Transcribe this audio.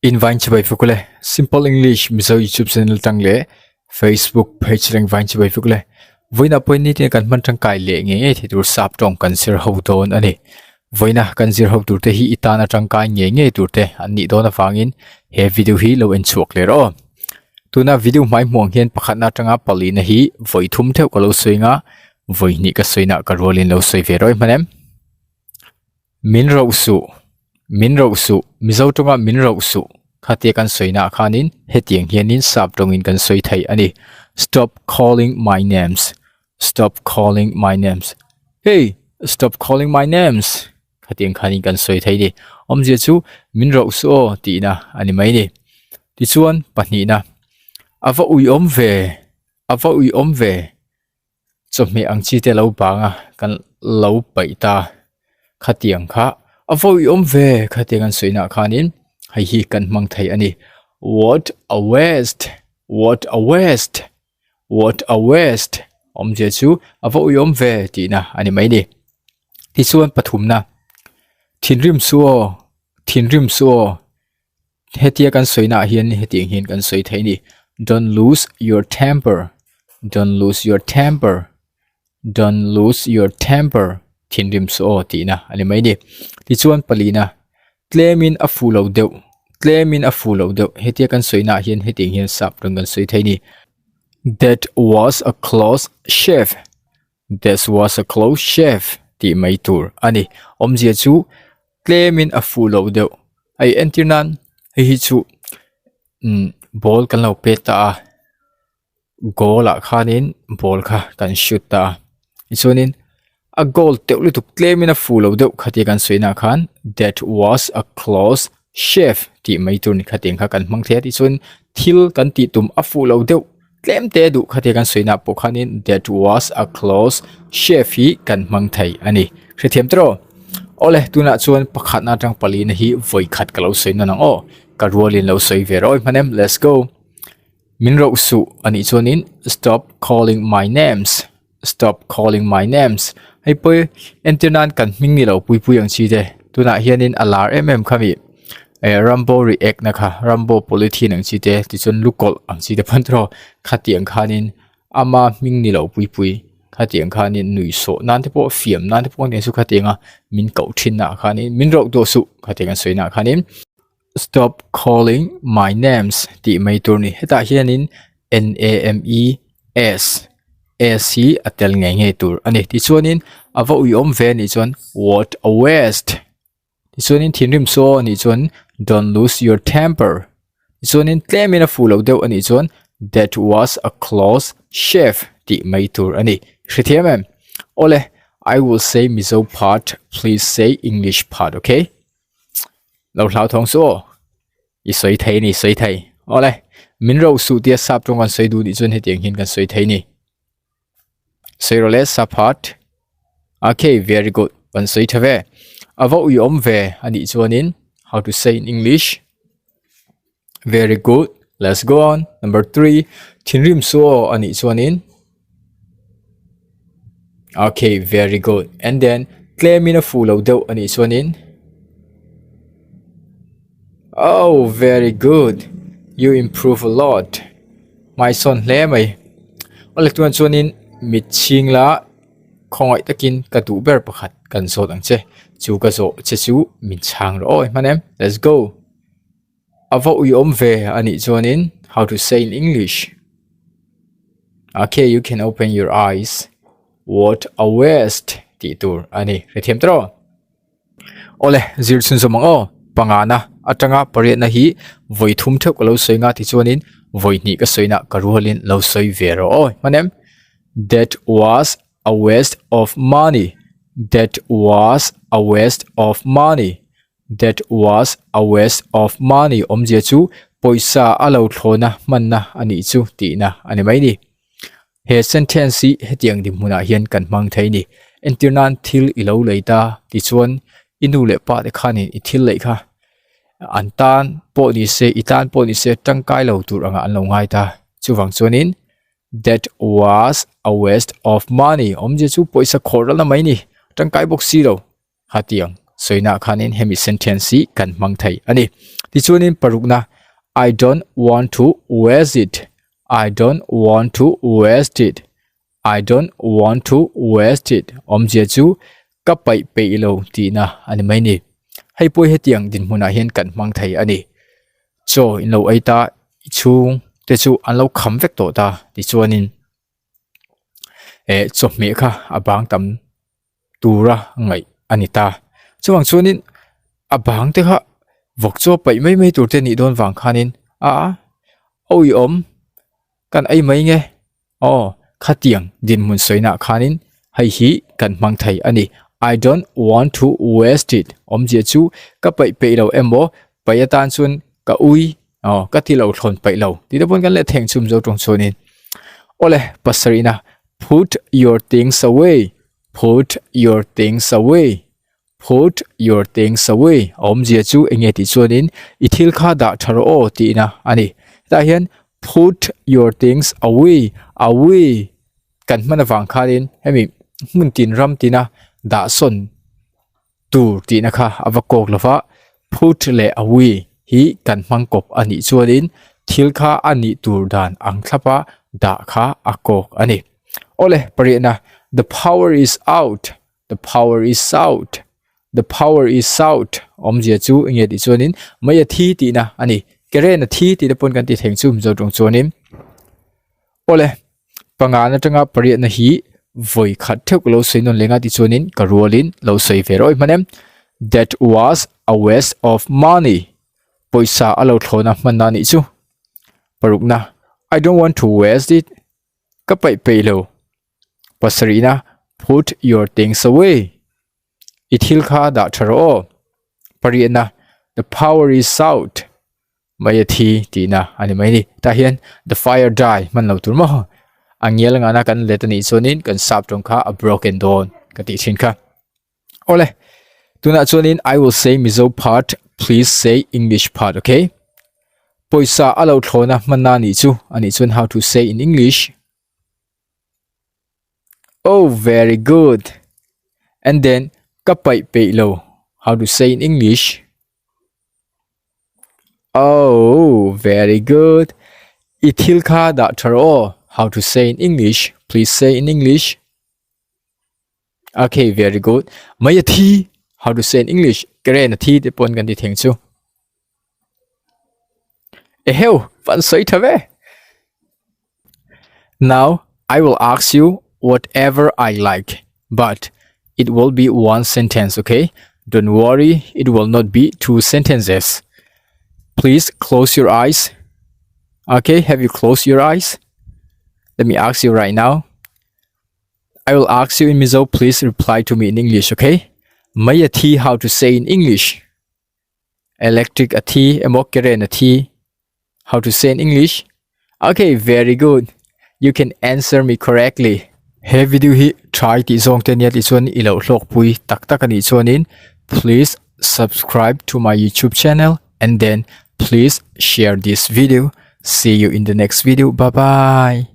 Invain chibai fukule Simple English Mizo YouTube channel tang leh Facebook page reng vain chibai fukule Vawiina pawhin nitin kan hman tangkai leh ngei ngei thei tur sap tawng kan zir ho dawn a ni. Vawiina kan zir ho tur te hi i tan atangkai ngei ngei tur te an nih dawn avangin he video hi lo en chhuak leh rawh aw. Tuna video hmai hmuh ang hian pakhatna atanga palina hi vawi thum theuh ka lo sawi anga vawi hnih ka sawina ka rualin lo sawi ve rawih hman em. Min roh suh, min roh suh, Mizo tawnga min roh suh khatia kan sawina ah khanin hetiang hianin sap tawngin kan sawi thei a ni. Stop calling my names, stop calling my names, hey, stop calling my names khatiang khanin kan sawi thei a ni. Awmzia chu min roh suh aw tihna a ni mai a ni. Tichuan pahnihna, a va uiawm ve, a va uiawm ve. Chawhmeh ang chi te lo bang a kan lo paih ta khatiang kha a vawi awm ve khatiang an sawi nah khanin hei hi kan hmang thei a ni what a waste what a waste what a waste awmzia chu a vawi awm ve tihna a ni mai ni tichuan pathumna thinrim chu aw thinrim chu aw Hetia kan sawi naah hian hetiang hian kan sawi thei a ni, Don't lose your temper, don't lose your temper, don't lose your temper thinrim suh aw tihna a ni mai a ni. Tichuan palina, tlemin a fuh lo deuh, tlemin a fuh lo deuh hetia kan sawi naah hian hetiang hian sap rawn kan sawi thei a ni, That was a close shave, that was a close shave tih mai tur a ni. Awmzia chu tlemin a fuh loh deuh a i entir nan hei hi chu umm ball kan lo pet ta a goal ah khanin ball kha kan shoot ta a tichuanin a goal teuh lutuk tlemin a fuh loh deuh khatia kan sawi nah khan that was a close shave tih mai tur ni khatiang kha kan hmang thei a tichuan thil kan tih tum a fuh loh deuh tlem te duh khatia kan sawi nah pawh khanin that was a close shave hi kan hmang thei a ni hrethiam tawh awle tunah chuan pakhatna atang palina hi vawi khat ka lo sawi nawn ang aw ka rualin lo sawi ve rawih hman em let's go min roh suh anih chuanin stop calling my names stop calling my names hei pawh entir nan kan hming ni lo pui pui ang chi te tunah hianin a lar em em kha mi eh rambo react na kha rambo polythene ang chi te tichuan lukawlh ang chi te pawn tawh khatiang khanin ama hming ni lo pui pui khatiang khanin nuih sawh nan te pawh fiam nan te pawh chu khatiang a min koh thin ah khanin min rauh duah suh khatiang an sawi nah khanin stop calling my names tih mai tur a ni hetah hianin n a m e s s hi a tel ngei ngei tur a ni tichuanin a va uiawm ve anih chuan what a waste tichuanin thinrim saw anih chuan don't lose your temper tichuanin tlemin a fuh loh deuh anih chuan that was a close shave tih mai tur a ni hrethiam em awle I will say Mizo part please say English part okay lo hlau thawng suh aw i sawi thei a ni sawi thei awle min ro suh tia sap tawng kan sawi duh nih chuan hetiang hian kan sawi thei a ni sawi rawh le sap hat okay very good kan sawi tha ve a va ui awm ve a nih chuanin how to say in english very good let's go on number 3 thinrim suh aw a nih chuanin okay very good and then tlemin a fuh lo deuh a nih chuanin oh very good you improve a lot hmaisawn hle mai awle tunah chuanin mit chhing la khawngaih takin ka duh ber pakhat kan zawt ang che chu ka zawh che chu min chhang rawh aw hman em let's go. A va uiawm ve a nih chuanin how to say in English okay you can open your eyes what a waste tih tur a ni hrethiam tawh rawh awle zir chhun zawm ang aw pangana atanga pariatna hi vawi thum theuh ka lo sawi nga tichuanin vawi hnih ka sawi na ka rualin lo sawi ve rawh aw hman em that was a waste of money that was a waste of money That was a waste of money awmzia chu pawisa a lo thlawna hmanna a nih chu tihna a ni mai ni. He sentence hi hetiang dinhmunah hian kan hmang thei ni. Entir nan thil i lo lei ta tichuan i nu leh pa te khanin i thil leih kha an tan pawh ni se i tan pawh ni se tangkai lo tur angah an lo ngai ta. Chuvang chuanin that was a waste of money awmzia chu pawisa khawh ralna mai ni tangkai bawk si lo. Hatiang sawina khanin hemi sentence hi kan hmang thei a ni. Tichuanin parukna, I don't want to waste it, I don't want to waste it, I don't want to waste it awmzia chu ka paih peih lo tihna a ni mai ni. Hei pawh hetiang dinhmunah hian kan hmang thei a ni. Chaw in lo ei ta, i chhung te chu an lo kham vek tawh ta tichuanin eh chawhmeh kha a bang tam tura ngaih a ni ta. Chuvang chuanin a bang te kha vawk chaw paih mai mai tur te nih dawn vang khanin a a uiawm kan ei mai nge aw khatiang dinhmun sawihnah khanin hei hi kan hmang thei a ni. I don't want to waste it awmzia chu ka paih peih lo emaw paih atan chuan ka ui aw ka ti lo thlawn paih lo tih te pawn kan leh theng chhum zo tawng chuanin awle pasarihna put your things away put your things away Put your things away a awmzia chu enge tih chuanin i thil kha dah tha rawh aw tihna a ni. Hetah hian put your things away, away kan hman avang khanin hemi hmun tin ram tina dah sawn tur tihna kha a va kawk lo va, put leh away hi kan hmang kawp a nih chuanin thil kha a nih tur dan ang thlapa dah kha a kawk a ni. Awle pariatna the power is out. The power is out. The power is out. Awmzia chu enge tih chuanin mei a thi tihna a ni. Keren a thi tihna pawn kan ti theng chu Mizo tawng chuanin. Awle, pangan atanga pariatna hi vawi khat theuh ka lo sawi nawn lenga tih chuanin ka rualin lo sawi ve rawih hman em. That was a waste of money. Pawisa a lo thlawna hmanna nih chu. Parukna, I don't want to waste it. Ka paih peih lo. Pasarihna, Put your things away. I thil kha dah tha rawh aw. Pariatna, The power is out. Mei a thi tihna a ni mai ni. Tah hian the fire die hman lo tur maw? A ngial ngana kan let a nih chuanin kan sap tawng kha a broken dawn ka tih thin kha. Awle, tunah chuanin I will say Mizo part, please say English part, okay? Pawisa a lo thlawna hmanna nih chu a nih chuan how to say in English? Oh, very good. And then ka paih peih lo, how to say in English? Oh, very good. I thil kha dah tha rawh aw, how to say in English? Please say in English. Okay, very good. Mai a thi, how to say in English? Karen a thi te pawn kan ti theng chu. Eheu, van sawi tha ve. Now, I will ask you whatever I like, but it will be one sentence, okay? Don't worry, it will not be two sentences. Please close your eyes. Okay, have you closed your eyes? Let me ask you right now. I will ask you in Mizo, please reply to me in English, okay? Mai a thi how to say in English? Electric a thi emaw keren a thi how to say in English? Okay, very good. You can answer me correctly. He video hi try tih zawng te nia tih chuan i lo hlawk pui tak tak a nih chuanin please subscribe to my YouTube channel and then please share this video. See you in the next video. Bye bye.